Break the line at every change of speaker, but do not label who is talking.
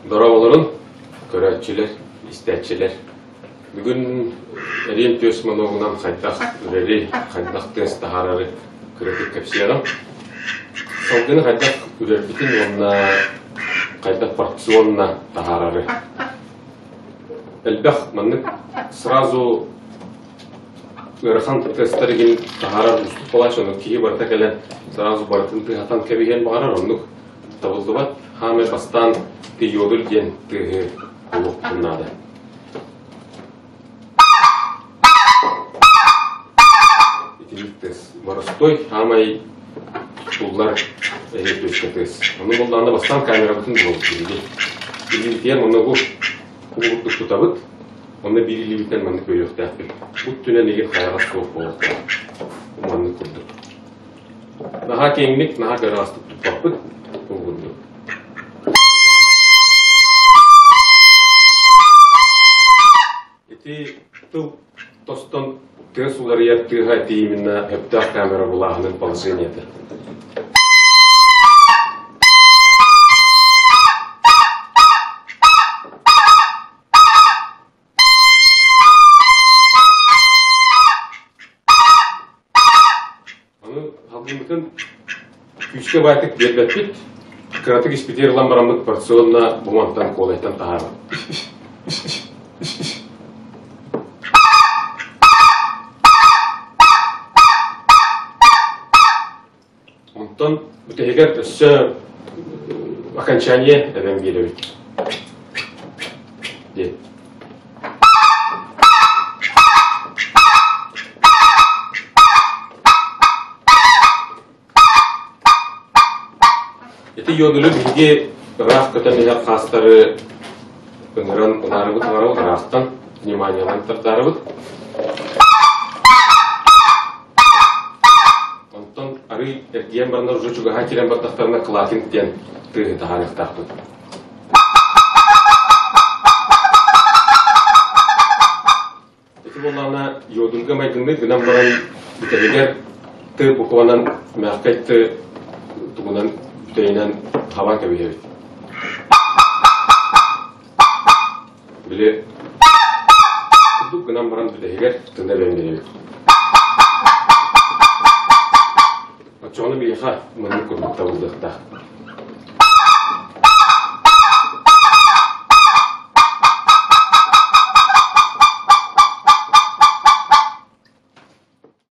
Дорооболорун, көрөөччүлэр, истээччилэр. Бүгүн эриэн түөс моногунан хайдах үрэри, хайдах тыас таһаарары кыратык кэпсиэҕим. Салгыны хайдах үрэрбитин уонна хайдах порционно таһаарары. Элбэх маннык сразу ыарахан тыастар игин таһаарар уустук буолааччы, онон киһи барыта кэлэн сразу барытын тыаһатан кэбиһиэн баҕарар, оннук табыллыбат. Хаамай бастаан тиодуль диэн тыаһы булуохпун наада. Итинник тыас боростуой, хаамай туллар эһиэт тыас. Ону буллаҕына бастаан камерабытын булабыт биһиги. Илиибитигэр манна бу курдук тутабыт. Онно биир илиибитинэн маннык көрүөхтээхпит. Бу өттүнэн игин хайаҕас суох буолуохтаах. Маннык курдук. Наһаа киэҥник, наһаа кыараҕастык туппаппыт. Бу курдук. Ити тыл тостон тыас уларыйар тыаһа ити именно өптөөх камера булааһынын положениета. Аны халгыммытын күүскэ баайтык биэрбэппит. Кыратык испитигэр ылан бараммыт порционно бу мантан куолайтан таһаарабыт. Онтон бүтэһигэр өссө окончание эбэн биэрэбит диэн. Ити йодулу биһиги ыраах көтөн иһэр хаастары ыҥыран ылаарыбыт ыҥырабыт ыраахтан вниманиелаан тардарыбыт. Онтон арыый эргийэн бараннар уже чугаһаан киирэн бардахтарына клакинг диэн тыаһы таһаарыахтаахпыт. Ити буоллаҕына йодунга майгынныыр гынан баран бүтэһигэр ты букванан мягкай ты тугунан бүтэйинэн хабан кэбиһэбит. Били курдук гынан баран бүтэһигэр тына бэҥниэбит. Оччоҕуна биһиэхэ маннык курдук табыллыахтаах.